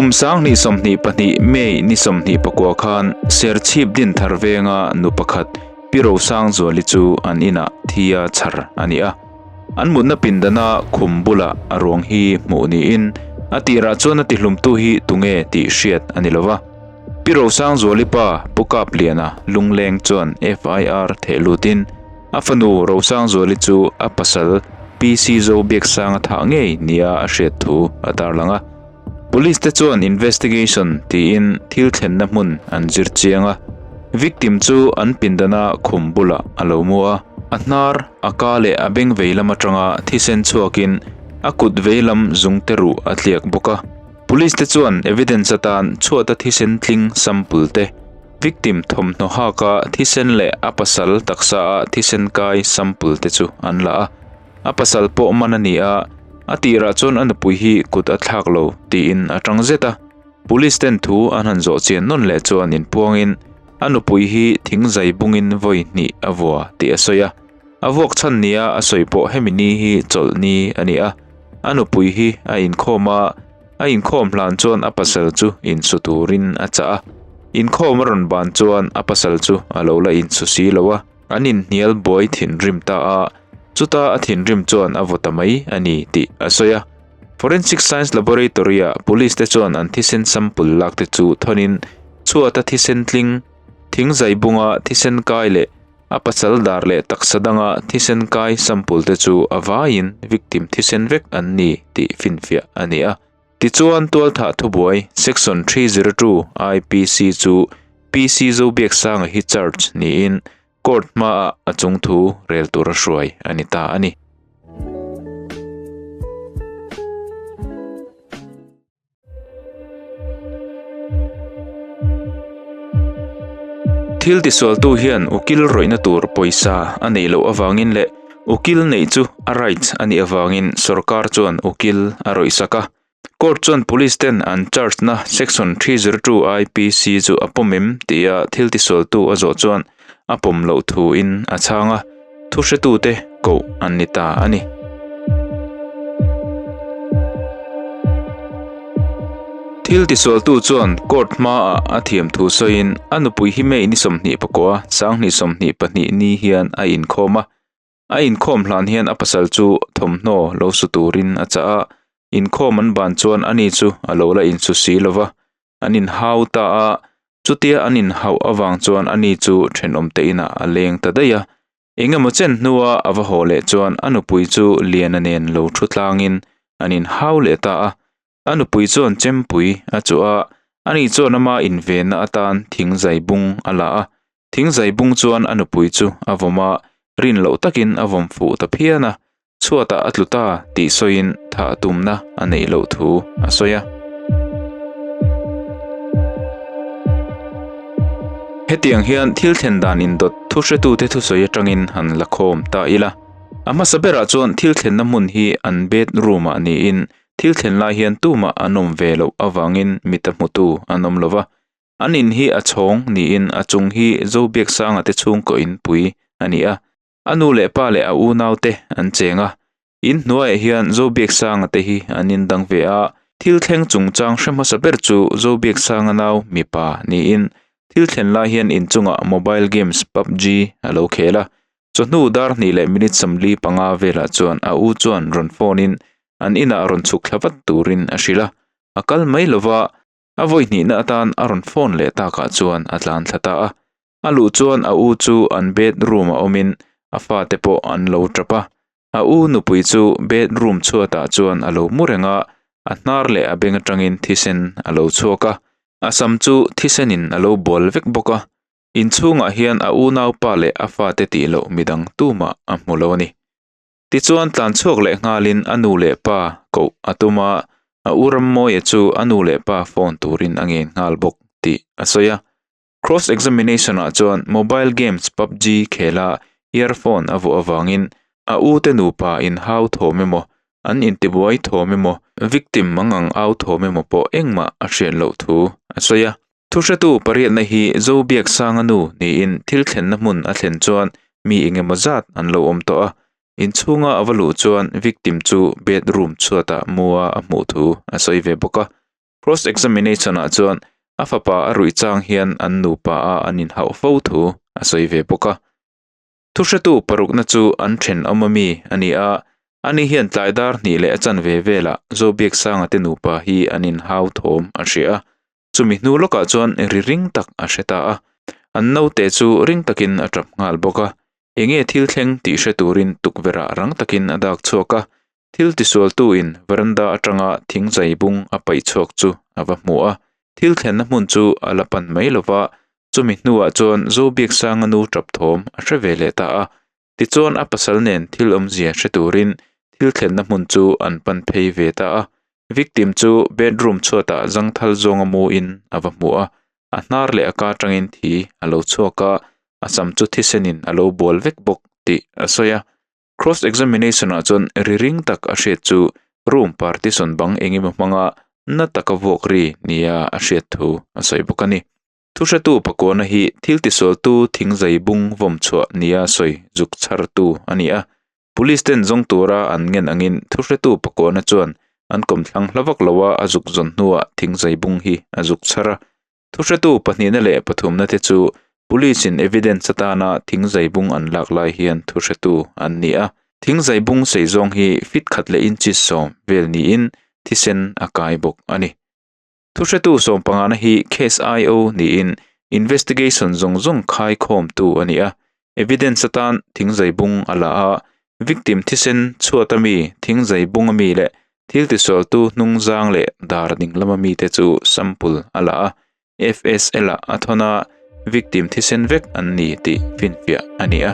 Kum 2022 May ni 24 khan Serchhip Dinthar venga nu pakhat Pi Rosangzuali chu an inah thi a chhar a ni a. An mutna pindana khum bulah a ruang hi hmuh niin a tirah chuan a tihlumtu hi tunge tih hriat a ni lova. Pi Rosangzuali pa Pu Kapliana lungleng chuan FIR theh lutin a fanu Rosangzuali chu a pasal PC Zobiaksanga thah ngei nia a hriat thu a tarlang a. Police te chuan investigation tiin thil thlenna hmun an zir chiang a, victim chu an pindana khum bulah a lo mu a, a hnar, a ka leh a beng vei lam atanga thisen chhuakin a kut vei lam zungte ruh a tliak bawk a. Police te chuan evidence atan chhuata thisen tling sample te, victim thawmhnaw haka thisen leh a pasal taksa a thisen kai sample te chu an la a. A pasal pawh man a ni a, a tirah chuan a nupui hi kut a thlak lo tiin a tang zet a. Police ten thu an han zawh chian nawn leh chuan inpuangin a nupui hi thing zai bungin vawi hnih a vua tih a sawi a. A vuak chhan nia a sawi pawh hemi ni hi chawlh ni a ni a. A nupui hi a inkhawm a, a inkhawm hlan chuan a pasal chu insu turin a chah a. Inkhawm a rawn ban chuan a pasal chu a lo la insu si lo a. An inhnial buai thinrim ta a, chuta a thinrim chuan a vaw ta mai a ni tih a sawi a. Forensic Science Laboratory-ah police te chuan an thisen sample lak te chu thawnin chhuata thisen tling, thing zai bunga thisen kai leh a pasal dar leh taksa danga thisen kai sample te chu a vaiin victim thisen vek an ni tih finfiah a ni a. Tichuan tualthah thubuai Section 302 IPC chu PC Zobiaksanga hi charge niin court hmaah a chungthu rel tura hruai a ni ta a ni. Thil tisualtu hian ukil rawihna tur pawisa a neih loh avangin leh ukil neih chu a rights a nih avangin sorkar chuan ukil a rawihsak a. Court chuan police ten an charge na section 302 IPC chu a pawm em tia thil tisualtu a zawh chuan a pawm loh thu in a chhang a, thuhretute koh an ni ta a ni. Thil tisualtu chuan court hmaah a thiam thu sawiin a nupui hi May ni 29 2022 ni hian a inkhawm a, a inkhawm hlan hian a pasal chu thawmhnaw lo su turin a chah a, inkhawm an ban chuan ani chu a lo la insu si lova, an inhau ta a, chutia an inhauh avang chuan ani chu thenawm te inah a leng ta daih a, engemaw chen hnua a va haw leh chuan a nupui chu Liana nen lo thu tlangin an inhau leh ta a, a nupui chuan chempui a chuh a, ani chuan ama invenna atan thing zai bung a la a, thing zai bung chuan a nupui chu a vawm a, rin loh takin a vawm fuh ta phian a, chhuatah a tlu ta tih sawiin thah tumna a neih loh thu a sawi a. Hetiang hian thil thlen dan indawt thuhretute thusawi atangin han la khawm ta ila. A hmasa berah chuan thil thlenna hmun hi an bedroom ah niin thil thlen lai hian tumah an awm ve loh avangin mita hmutu an awm lova. An in hi a chhawng niin a chung hi Zobiaksanga te chhungkaw inpui a ni a. A nu leh pa leh a unau te an cheng a, in hnuaiah hian Zobiaksanga te hi an indang ve a, thil thleng chungchang hre hmasa ber chu Zobiaksanga nau mipa niin thil thlen lai hian inchungah mobile games PUBG a lo khel a, chawhnu dar hnih leh minute 45 velah chuan a u chuan rawn phone in an inah rawn chhuk thla vat turin a hrilh a, a kal mai lova a vawi hnihna atan a rawn phone leh takah chuan a tlan thla ta a. A luh chuan a u chu an bedroom ah awmin a fate pawh an lo tap a. A u nupui chu bedroom chhuatah chuan a lo mu reng a, a hnar leh a beng atangin thisen a lo chhuak a. A sam chu thisenin a lo bual vek bawk a. Inchhungah hian a unaupa leh a fate tih loh midang tumah a hmu lo a ni. Tichuan tlan chhuak leh nghalin a nu leh pa koh a tum a, a u Rammawia chu a nu leh pa phone turin a ngen nghal bawk tih a sawi a. Cross examination ah chuan mobile games PUBG khela earphone a vuah avangin a u te nupa in hau thawm emaw, an intibuai thawm emaw, victim mang ang au thawm emaw pawh engmah a hriat loh thu a sawi a. Thuhretu pariatna hi Zobiaksanga nu niin thil thlenna hmun a thlen chuan mi engemaw zat an lo awm tawh a, inchhunga a va luh chuan victim chu bedroom chhuatah mua a hmuh thu a sawi ve bawk a. Cross examination-ah chuan a fapa a ruih chang hian an nupa a an inhauh fo thu a sawi ve bawk a. Thuhretu parukna chu an thenawm ami a ni a, ani hian tlai dar hnih leh a chanve velah Zobiaksanga te nupa hi an inhau thawm a hria a, chumi hnu lawkah chuan ri ring tak a hre ta a, an naute chu ring takin a tap nghal bawk a, enge thil thleng tih hre turin tukverhah rang takin a dak chhuak a, Thil tisualtuin veranda atanga thingzai bung a paih chhuak chu a va hmu a, thil thlenna hmun chu a la pan mai lo va, chumi hnuah chuan Zobiaksanga nu tap thawm a hre ve leh ta a. Tichuan a pasal nen thil awmzia hre turin thil thlenna hmun chu an pan phei ve ta a. Victim chu bedroom chhuatah zangthal zawnga muin a va hmu a, a hnar leh a ka atangin thi a lo chhuak a, a sam chu thisenin a lo bual vek bawk tih a sawi a. Cross examination ah chuan ri ring tak a hriat chu room partition bang eng emaw hmanga na taka vuak ri nia a hriat thu a sawi bawk a ni. Thuhretu pakuana hi thil tisualtu thingzai bung vawm chhuah nia sawi zuk chhartu a ni a. Police ten zawng tura an ngen angin thuhretu pakuana chuan an kawmthlang hla vak loa a zuk zawn hnuah thingzai bung hi a zuk chhar a. Thuhretu pahnihna leh pathumna te chu Police in evidence atana thingzai bung an lak lai hian thuhretu an ni a. Thingzai bung sei zawng hi feet khat leh inches 10 vel niin thisen a kai bawk a ni. Thuhretu sawm pangana hi case IO niin investigation zawng zawng khai khawmtu a ni a. Evidence atan thingzai bung a la a, victim thisen chhuat ami, thingzai bung ami leh thil tisualtu hnung zang leh dar ding lama mite chu sample a la a, FSL ah a thawn a, victim thisen vek an ni tih finfiah a ni a.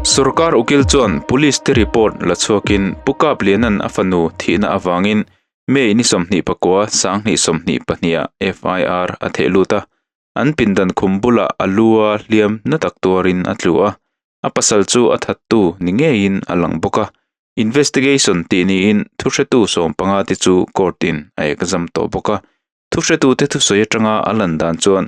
Sorkar ukil chuan police te report la chhuakin Pu Kapliana'n a fanu thihna avangin May ni 24, 2022 ah FIR a theh lut a, an pindan khum bulah a lu a hliam na tak tuarin a tlu a, a pasal chu a thattu ni ngeiin a lang bawk a, investigation tih niin thuhretu 15 te chu court in a exam tawh bawk a, thuhretute thusawi atanga a lan dan chuan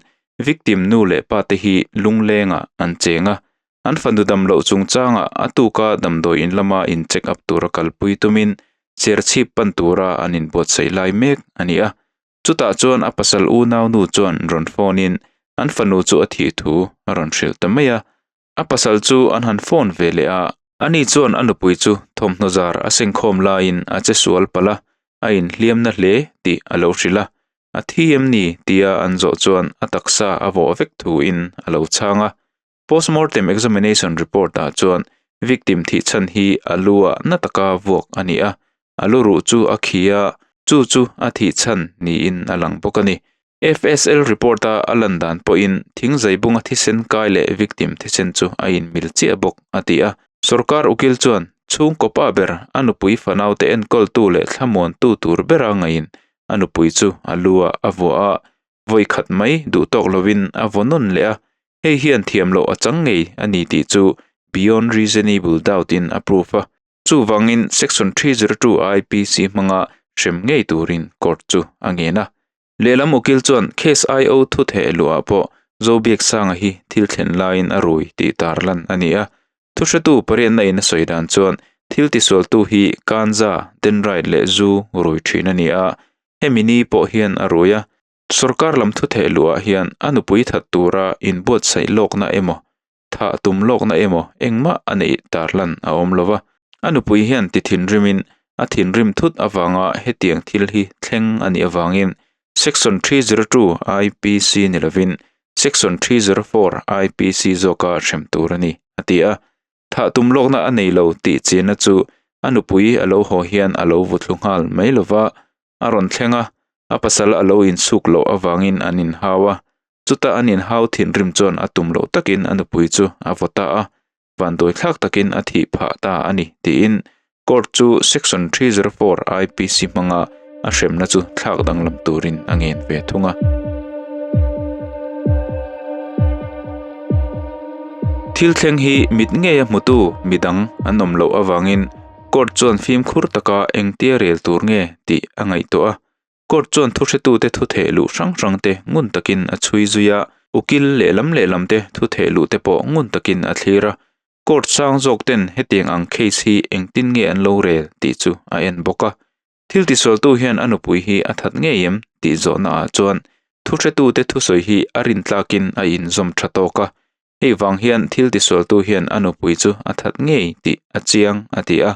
victim nu leh pa te hi lunglengah an cheng a, An fanu dam loh chungchangah a tuka damdawi in lama in check up tura kalpui tumin Serchhip pan tura an inbuatsaih lai mek a ni a. Chutah chuan a pasal unau nu chuan rawn phone in an fanu chu a thih thu a rawn hrilh ta mai a. A pasal chu an han phone ve leh a, ani chuan a nupui chu thawmhnaw zar a sengkhawm laiin a che sual palh a, a inhliamna hle tih a lo hrilh a. A thi em ni tia an zawh chuan a taksa a vawh vek thuin a lo chhang a. Postmortem examination report ah chuan victim thih chhan hi a lu ah na taka vuak a ni a, a lu ruh chu a khi a, chu chu a thih chhan niin a lang bawk a ni. FSL report a a lan dan pawhin thingzai bunga thisen kai leh victim thisen chu a inmil chiah bawk a ti a. Sorkar ukil chuan chhungkaw pa ber a nupui fanaute enkawltu leh thlamuantu tur bera ngaiin a nupui chu a lu ah a vuah a, vawi khat mai duh tawk lovin a vaw nawn leh a, hei hian thiam loh a chang ngei a ni tih chu beyond reasonable doubt in a proof a, chuvangin section 302 IPC hmanga hrem ngei turin court chu a ngen a. Lehlam ukil chuan case IO thu theh luhah pawh Zobiaksanga hi thil thlen laiin a rui tih tarlan a ni a, thuhretu pariatna in a sawi dan chuan thil tisualtu hi kanza, denride leh zu rui thin a ni a, hemi ni pawh hian a rui a, Sorkar lam thu theh luhah hian a nupui that tura inbuatsaih lawkna emaw, thah tum lawkna emaw engmah a neih tarlan a awm lo va. A nupui hian ti thinrimin a thinrim thut avanga hetiang thil hi thleng a nih avangin Section 302 IPC ni lovin Section 304 IPC zawka hrem tur a ni, a ti a. Thah tum lawkna a nei lo tih chenna chu a nupui a lo haw hian a lo vuthlu nghal mai lo va, a rawn thleng a, a pasal a lo insuk loh avangin an inhau a, chuta an inhau thinrim chuan a tum loh takin a nupui chu a vaw ta a, vanduai thlak takin a thih phah ta a ni tiin court chu section 304 IPC hmanga a hremna chu thlak danglam turin a ngen ve thung a. Thil thleng hi mit ngeia hmutu midang an awm loh avangin Court chuan fimkhur taka engtia rel tur nge tih a ngaihtuah a, Court chuan thuhretute thu theh luh hrang hrang te ngun takin a chhui zui a, ukil lehlam lehlam te thu theh luh te pawh ngun takin a thlir a. Court sang zawk ten hetiang ang case hi engtin nge an lo rel tih chu a en bawk a. Thil tisualtu hian a nupui hi a that ngei em tih zawhna ah chuan thuhretute thusawi hi a rintlakin a inzawm tha tawk a. Hei vang hian thil tisualtu hian a nupui chu a that ngei tih a chiang a ti a.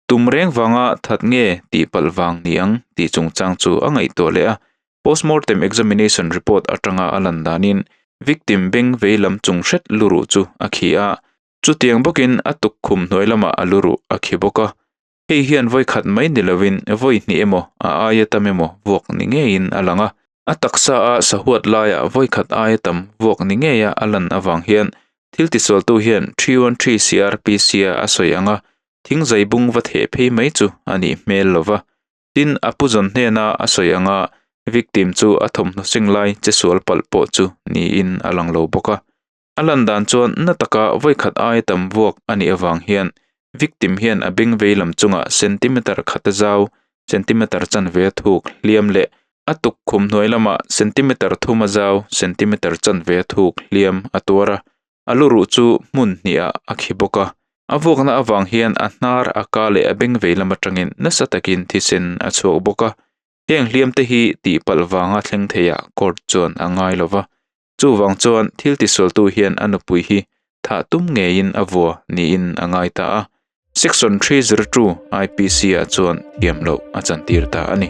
Tum reng vanga that nge tih palh vang ni ang tih chungchang chu a ngaihtuah leh a. Postmortem examination report atanga a lan danin victim beng vei lam chung hret luruh chu a khi a, chutiang bawkin a tukkhum hnuai lamah a luruh a khi bawk a. Hei hian vawi khat mai ni lovin vawi hnih emaw a aia tam emaw vuak ni ngeiin a lang a. A taksa a sahuat laiah vawi khat aia tam vuak ni ngeia a lan avang hian thil tisualtu hian 313 CrPC-a a sawi ang a, thingzai bung va theh phei mai chu a nih hmel lo va. Tin, a pu zawn hnena a sawi anga victim chu a thawmhnaw seng lai che sual palh pawh chu niin a lang lo bawk a. A lan dan chuan na taka vawi khat aia tam vuak a nih avang hian victim hian a beng vei lam chungah centimeter khata zau, centimeter chanve a thuk hliam leh a tukkhum hnuai lamah centimeter thuma zau, centimeter chanve a thuk hliam a tuar a. A lu ruh chu hmun hnihah a khi bawk a, a vuakna avang hian a hnar, a ka leh a beng vei lam atangin nasa takin thisen a chhuak bawk a. Heng hliam te hi tihpalh vanga thleng theiah court chuan a ngai lo va. Chuvang chuan thil tisualtu hian a nupui hi thah tum ngeiin a vua niin a ngai ta a. Section 302 IPC ah chuan thiam loh a chantir ta a ni.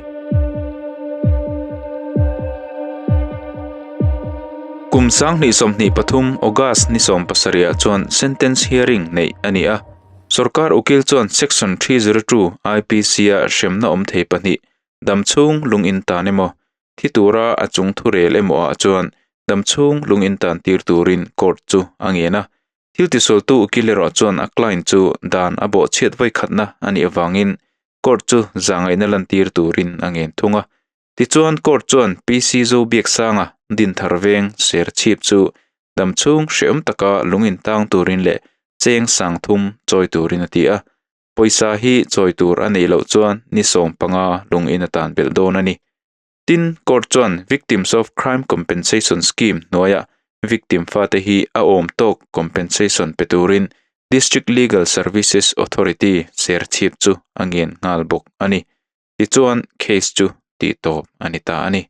Kum 2023 August ni 17 ah chuan sentence hearing neih a ni a. Sorkar ukil chuan Section 302 IPC a hremna awm thei pahnih damchhung lung in tan emaw, thi tura a chung thurel emaw ah chuan damchhung lung in tan tir turin court chu a ngen a. Thil tisualtu ukil erawh chuan a client chu dan a bawhchhiat vawikhatna a nih avangin court chu zahngaihna lantir turin a ngen thung a. Tichuan court chuan PC Zobiaksanga Dinthar veng Serchhip chu damchhung hrehawm taka lung intang turin leh cheng sang thum chawi turin a ti a. Pawisa hi chawi tur a neih loh chuan ni 15 lung in a tan belh dawn a ni. Tin, court chuan Victims of Crime Compensation Scheme hnuaiah victim fate hi a awm tawk compensation pe turin District Legal Services Authority Serchhip chu a ngen nghal bawk a ni. Tichuan, case chu tihtawp a ni ta a ni.